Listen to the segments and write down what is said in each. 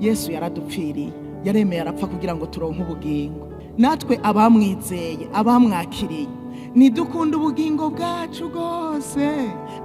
Yesu yaradupfiriye, yaremeye arapfa kugira ngo turonke ubugingo. Natwe abamwizeye, abamwakiriye, ntidukunda ubugingo bwacu rwose.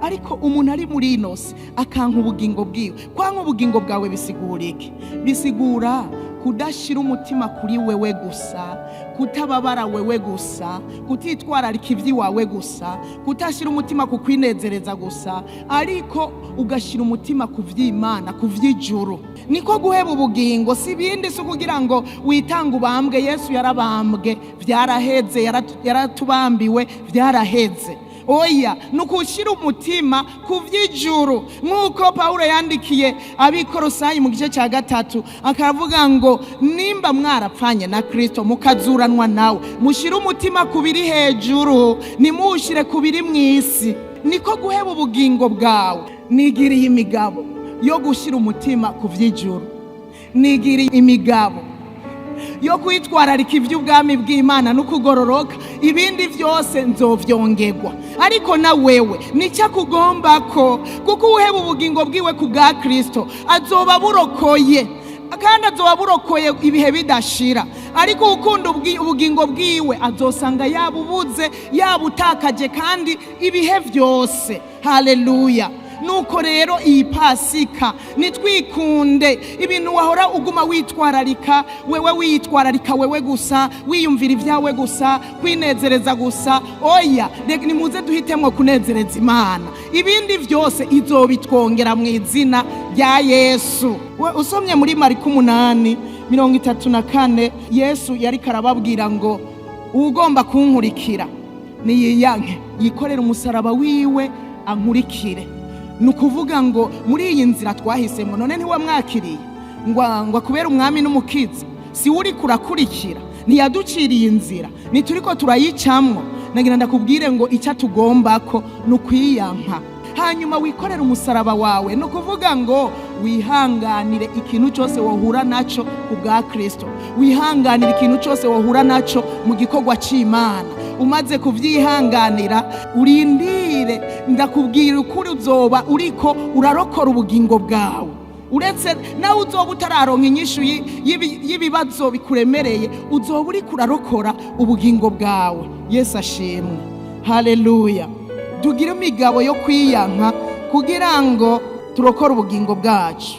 Ariko umuntu ari muri ino si akanka ubugingo bwiwe. Kwanka ubugingo bwawe bisigura iki? Bisigura kudashyira umutima kuri wewe gusa, kutababara wewe gusa, kutitwararika iby'iwawe gusa, kutashyira umutima ku kwinezereza gusa, ariko ugashyira umutima ku by'Imana, ku by'ijuru. Niko guheba ubugingo. Si ibindi, si ukugira ngo witange ubambwe. Yesu yarabambwe, byaraheze, yaratubambiwe, byaraheze. Oya, ni ukushyira umutima ku by'ijuru, nk'uko Pawulo yandikiye Abikorosayi mu gice cya 3, akavuga ngo: "Nimba mwarapfanye na Kirisito mukazuranwa nawe, mushyire umutima ku biri hejuru, ntimuwushyire ku biri mu isi." Niko guheba ubugingo bwawe. Nigiriye imigabo yo gushyira umutima ku by'ijuru, nigiriye imigabo yo kwitwararika iby'ubwami bw'Imana no kugororoka, ibindi byose nzovyongerwa. Ariko na wewe nicyo akugomba ko, kuko uheba ubugingo bwiwe ku bwa Kristo azoba burokoye, kandi azoba burokoye ibihe bidashira. Ariko ukunda ubugingo bwiwe azosanga yabubuze, yabutakaje, kandi ibihe byose. Haleluya! Nuko rero iyi Pasika nitwikunde. Ibintu wahora uguma witwararika wewe, witwararika wewe gusa, wiyumvira ibyawe gusa, kwinezereza gusa, oya, reka nimuze duhitemwo kunezereza Imana. Ibindi byose izobitwongera mu izina rya Yesu. We usomye muri Mariko 8:34, Yesu yariko arababwira ngo: "Ugomba kunkurikira niyiyanke, yikorere umusaraba wiwe, ankurikire." Ni ukuvuga ngo muri iyi nzira twahisemo, none ntiwamwakiriye ngo akubere umwami n'umukiza? Si we uriko urakurikira? Ntiyaduciriye inzira? Ntituriko turayicamwo? Nagira ndakubwire ngo icyo atugomba ko ni ukwiyanka, hanyuma wikorere umusaraba wawe. Ni ukuvuga ngo wihanganire ikintu cyose wahura nacyo ku bwa Kirisito, wihanganire ikintu cyose wahura nacyo mu gikorwa cy'Imana. Umaze kubyihanganira, urindire, ndakubwira ukuri, uzoba uriko urarokora ubugingo bwawe. Uretse nawe uzoba utararonka inyishu y'ibibazo bikuremereye, uzoba uriko urarokora ubugingo bwawe. Yesu ashimwe, haleluya! Tugire imigabo yo kwiyanka kugira ngo turokore ubugingo bwacu.